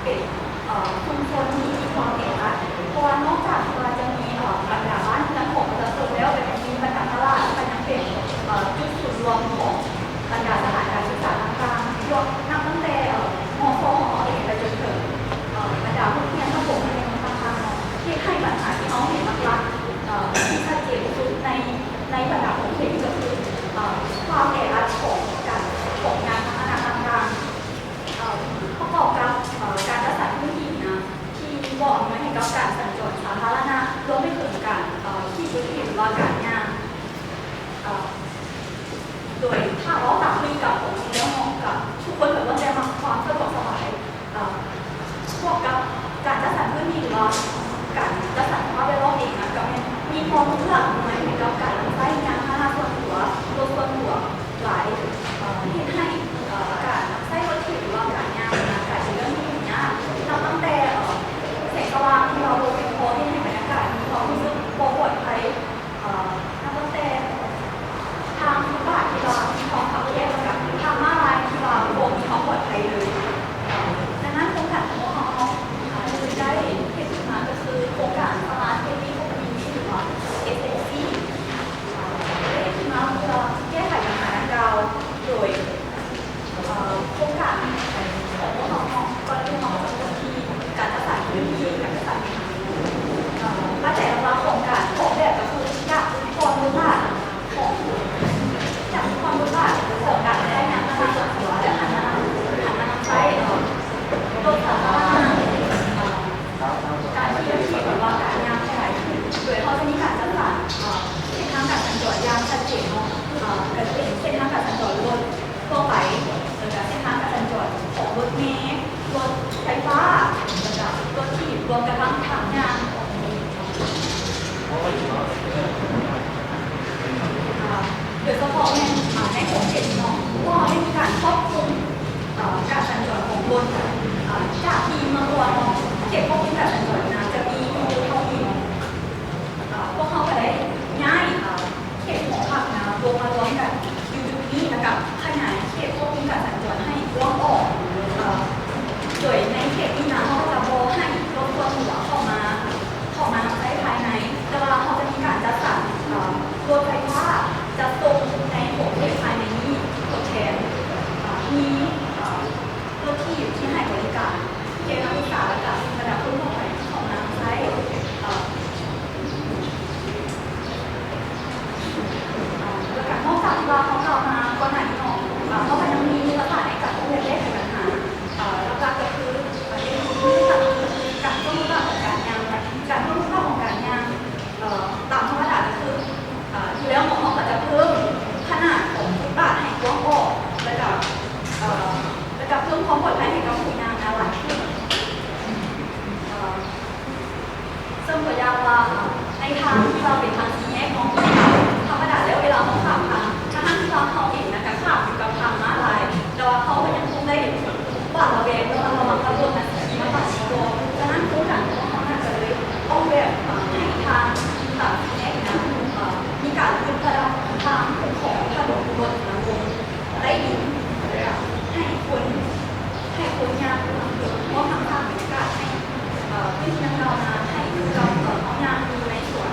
ເປັນ ເອີ ຊຸມຊົນທີ່ມີຄວາມແອອັດ ເພາະວ່ານອກຈາກທີ່ວ່າຈະມີ ເອີ ບັນດາບ້ານເຮືອນຂອງປະຊາຊົນແລ້ວ ກໍຍັງມີບັນດາຕະຫຼາດ ກໍຍັງເປັນ ເອີ ຈຸດສູນລວມຂອງບັນດາສະຖານການສຶກສາຕ່າງໆ ນັບຕັ້ງແຕ່ ເອີ ມສວ ເຮົາເອງ ໄປຈົນເຖິງ ເອີ ບັນດາໂຮງຮຽນປະຖົມມັດທະຍົມຕ່າງໆເນາະ ເຮັດໃຫ້ບັນຫາທີ່ເຮົາເຫັນຫຼັກໆ ເອີ ທີ່ຊັດເຈນທີ່ສຸດໃນ ໃນບັນດາຂົງເຂດນີ້ກໍຄື ເອີ ຄວາມແອອັດຂອງການ ຂອງຍານພາຫະນະຕ່າງໆ ເອີ ປະກອບກັບ ເອີ ການຈັດສັນພື້ນທີ່ນະ ທີ່ບໍ່ອຳນວຍໃຫ້ກັບການສັນຈອນສາທາລະນະ ລວມໄປເຖິງການ ເອີ ຂີ່ລົດຖີບ ຫຼືວ່າການຍ່າງ ເອີ ໂດຍຖ້າເວົ້າຕາມພຶດຕິກຳຂອງຄົນລາວເນາະ ກໍທຸກຄົນກໍລ້ວນແຕ່ມັກຄວາມສະດວກສະບາຍ ເອີ ບວກກັບການຈັດສັນພື້ນທີ່ ຫຼືວ່າການຈັດສັນສະພາບແວດລ້ອມເອງນະ ກໍແມ່ນມີຄວາມເອື້ອອຳນວຍໃຫ້ກັບການນຳໃຊ້ຍານພາຫະນະສ່ວນຕົວ, ລົດສ່ວນຕົວຫຼາຍ, ເອີ ເຮັດໃຫ້ ເອີ ການນຳໃຊ້ລົດຖີບ ຫຼືວ່າການຍ່າງນະ ກາຍເປັນເລື່ອງທີ່ຫຍຸ້ງຍາກ. ນັບຕັ້ງແຕ່ ເອີ ແສງສະຫວ່າງທີ່ວ່າບໍ່ພຽງພໍ ເຮັດໃຫ້ບັນຍາກາດມີຄວາມຮູ້ສຶກບໍ່ປອດໄພ. ເອີ ນັບຕັ້ງແຕ່ທາງຟຸດບາດທີ່ວ່າມີຄວາມຄັບແຄບ ແລ້ວກະທາງມ້າລາຍທີ່ວ່າບໍ່ມີຄວາມປອດໄພເລີຍ. ດັ່ງນັ້ນໂຄງການຂອງພວກເຮົາເນາະ ເອີ ທີ່ໄດ້ເຮັດຂຶ້ນມາກໍຄືໂຄງການ Smart City Community ຫຼືວ່າ SMC ເອີ ໄດ້ເຮັດຂຶ້ນມາເພື່ອແກ້ໄຂບັນຫາດັ່ງກ່າວ ໂດຍ ເອີ ໂຄງການຂອງພວກເຮົາເນາະ ກ່ອນອື່ນເຮົາກໍຈະເລີ່ມທີ່ການຈັດສັນພື້ນທີ່ ການຈັດສັນ ເອີ ພາຍໃຕ້ຫຼັກໆຂອງການອອກແບບກໍຄືຈາກຄວາມຫຼາກຫຼາຍຂອງ ຈາກຄວາມຫຼາກຫຼາຍຂອງການໃຊ້ງານພາຫະນະສ່ວນຕົວ ແລະ ຫັນມາ ຫັນມານຳໃຊ້ ເອີ ລົດສາທາລະນະ ເອີ ການຂີ່ລົດຖີບ ຫຼືວ່າການຍ່າງຂະຫຍາຍຂຶ້ນ ໂດຍເຮົາຈະມີການຈັດສັນ ເອີ ເສັ້ນທາງການສັນຈອນຢ່າງຊັດເຈນເນາະ ເອີ ກໍຈະເປັນເສັ້ນທາງການສັນຈອນລົດ ທົ່ວໄປ ແລ້ວກະເສັ້ນທາງການສັນຈອນຂອງລົດເມ, ລົດໄຟຟ້າ ແລ້ວກະລົດຖີບ ລວມກະທັ້ງທາງຍ່າງ ໂດຍສະເພາະແມ່ນ ອາ ໃນຂົງເຂດເນາະ ພວກເຮົາໄດ້ມີການຄວບຄຸມ ອາ ການສັນຈອນຂອງລົດ ອາ ຈາກທີ່ເມື່ອກ່ອນເນາະ ເຂດຄວບຄຸມການສັນຈອນນະ ຈະມີຢູ່ເທົ່ານີ້ເນາະ ອາ ພວກເຮົາກໍໄດ້ຍ້າຍ ອາ ເຂດຫໍພັກນະ ລົງມາລວມກັນຢູ່ຈຸດນີ້ ແລ້ວກະຂະຫຍາຍເຂດຄວບຄຸມການສັນຈອນໃຫ້ກວ້າງອອກ ເອີ ໂດຍໃນເຂດນີ້ນະ ເຮົາຈະບໍ່ໃຫ້ລົດສ່ວນຕົວເຂົ້າມາ ເຂົ້າມານຳໃຊ້ພາຍໃນ ແຕ່ວ່າເຮົາຈະມີການຈັດສັນ ເອີ ລົດໄຟຟ້າຈັດສົ່ງໃນຂົງເຂດພາຍໃນນີ້ທົດແທນ ເອີ ມີ ເອີ ລົດຖີບທີ່ໃຫ້ບໍລິການແກ່ນັກສຶກສາ ແລະ ກະບັນດາຄົນທົ່ວໄປທີ່ເຂົ້າມານຳໃຊ້ ເອີ ແລ້ວກະນອກຈາກທີ່ວ່າເຮົາກ່າວມາກ່ອນໜ້ານີ້ເນາະ ເຮົາກໍຍັງມີພາສາໃນການຮ່ວມແລກແລກໄຂບັນຫາ ເອີ ຫຼັກໆກໍຄື ເອີ ການເພີ່ມຄຸນຄ່າຂອງການຍ່າງ ການເພີ່ມຄຸນຄ່າຂອງການຍ່າງ ເອີ ຕາມທຳມະດາກໍຄື ເອີ ຢູ່ແລ້ວເນາະ ເຮົາກໍຈະເພີ່ມຂະໜາດຂອງຟຸດບາດໃຫ້ກວ້າງອອກ ແລ້ວກະ ເອີ ແລ້ວກະເພີ່ມຄວາມປອດໄພໃຫ້ກັບຜູ້ຍ່າງນະຫຼາຍຂຶ້ນ ເອີ ເຊິ່ງຕົວຢ່າງວ່າ ໃນທາງທີ່ວ່າເປັນທາງສີ່ແຍກເນາະ ທຳມະດາແລ້ວເວລາເຮົາຂ້າມທາງ ຖ້າຫາກທີ່ວ່າເຮົາເອງນະກະຂ້າມຢູ່ກັບທາງມ້າລາຍ ແຕ່ວ່າເຮົາກໍຍັງຄົງໄດ້ຫວາດລະແວງ ລະມັດລະວັງກັບລົດນະທີ່ມາປາດນີ້ບໍ່. ສະນັ້ນໂຄງການຂອງເຮົານະກະເລີຍອອກແບບໃຫ້ທາງ ຕາມສີ່ແຍກນະ ເອີ ມີການຍົກລະດັບທາງຄຸ້ມຄອງຖະໜົນລົດນະວົງໃຕ້ດິນ ແລະ ໃຫ້ຄົນ ໃຫ້ຄົນຍ່າງເພື່ອ ເພື່ອເພີ່ມທັກສະໃນການໃຫ້ ເອີ ເປັນທີ່ນັກກ່າວນະ ໃຫ້ຄືກັບ ເອີ ເຮົາຍ່າງຢູ່ໃນສວນ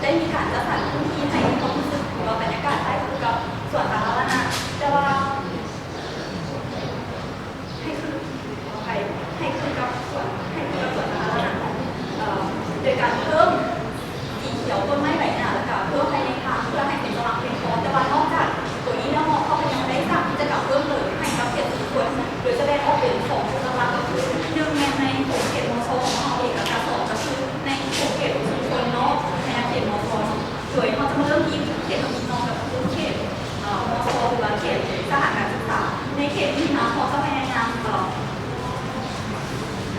ໄດ້ມີການຈັດສັນພື້ນທີ່ໃຫ້ມີຄວາມຮູ້ສຶກ ຫຼືວ່າບັນຍາກາດຄ້າຍຄືກັບສວນສາທາລະນະ, ແຕ່ວ່າໃຫ້ຄື ຂໍອະໄພ ໃຫ້ຄືກັບສວນ ໃຫ້ຄືກັບສວນສາທາລະນະ ເອີ ໂດຍການເພີ່ມສີຂຽວຕົ້ນໄມ້ໃບຫຍ້າ ແລ້ວກະເພີ່ມໄຟໃນທາງ ເພື່ອໃຫ້ເປັນສະຫວ່າງພຽງພໍ. ແຕ່ວ່ານອກຈາກໂຕນີ້ແລ້ວເນາະ ເຮົາກະຍັງໄດ້ສ້າງກິດຈະກຳເພີ່ມເຕີມໃຫ້ກັບເຂດຊຸມຊົນ ໂດຍສະແດງອອກເປັນສອງຈຸດຫຼັກໆ ກໍຄື ໜຶ່ງ ແມ່ນໃນຂົງເຂດ ມຊ ຂອງເຮົາເອງ ແລ້ວກະ ສອງ ກໍຄື ໃນຂົງເຂດຊຸມຊົນເນາະ ໃນເຂດ ມຊ ເນາະ ໂດຍເຮົາຈະມາເລີ່ມທີ່ເຂດທຳອິດເນາະ ກໍຄືເຂດ ເອີ ມຊ ຫຼືວ່າເຂດສະຖານການສຶກສາ. ໃນເຂດນີ້ນະ ເຮົາຈະພະຍາຍາມ ເອີ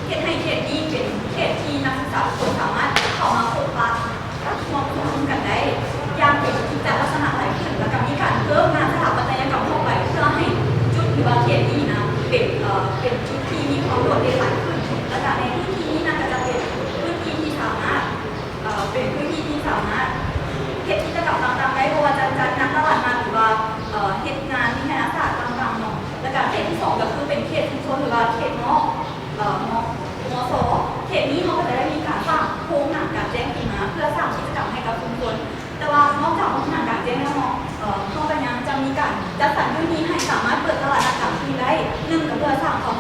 ເຮັດໃຫ້ເຂດນີ້ເປັນເຂດທີ່ນັກສຶກສາທຸກຄົນສາມາດເຂົ້າມາພົບປະ ກັບຮ່ວມຊຸມນຸມກັນໄດ້ຢ່າງເປັນກິດຈະລັກສະນະຫຼາຍຂຶ້ນ ແລ້ວກະມີການເພີ່ມງານສະຖາປັດຕະຍະກຳເຂົ້າໄປ ເພື່ອໃຫ້ຈຸດ ຫຼືວ່າເຂດນີ້ນະ ເປັນ ເອີ ເປັນຈຸດທີ່ມີຄວາມໂດດເດັ່ນຫຼາຍຂຶ້ນ ແລ້ວກະໃນພື້ນທີ່ນີ້ນະ ກະຈະເປັນພື້ນທີ່ທີ່ສາມາດ ເອີ ເປັນພື້ນທີ່ທີ່ສາມາດເຮັດກິດຈະກຳຕ່າງໆໄດ້ ບໍ່ວ່າຈະຈັດງານຕະຫຼາດນັດ ຫຼືວ່າ ເອີ ເຮັດງານວິທະຍາສາດຕ່າງໆເນາະ. ແລ້ວກະເຂດທີສອງ ກໍຄືເປັນເຂດຊຸມຊົນ ຫຼືວ່າເຂດນອກ ເອີ ມ ມຊ ເຂດນີ້ເຮົາກໍຈະໄດ້ມີການສ້າງໂຮງໜັງກາງແຈ້ງຂຶ້ນມາ ເພື່ອສ້າງກິດຈະກຳໃຫ້ກັບຊຸມຊົນ. ແຕ່ວ່ານອກຈາກໂຮງໜັງກາງແຈ້ງແລ້ວເນາະ ເອີ ເຮົາກໍຍັງຈະມີການຈັດສັນພື້ນທີ່ໃຫ້ສາມາດເປີດຕະຫຼາດນັດກາງຄືນໄດ້ ໜຶ່ງ ກໍເພື່ອສ້າງຄວາມ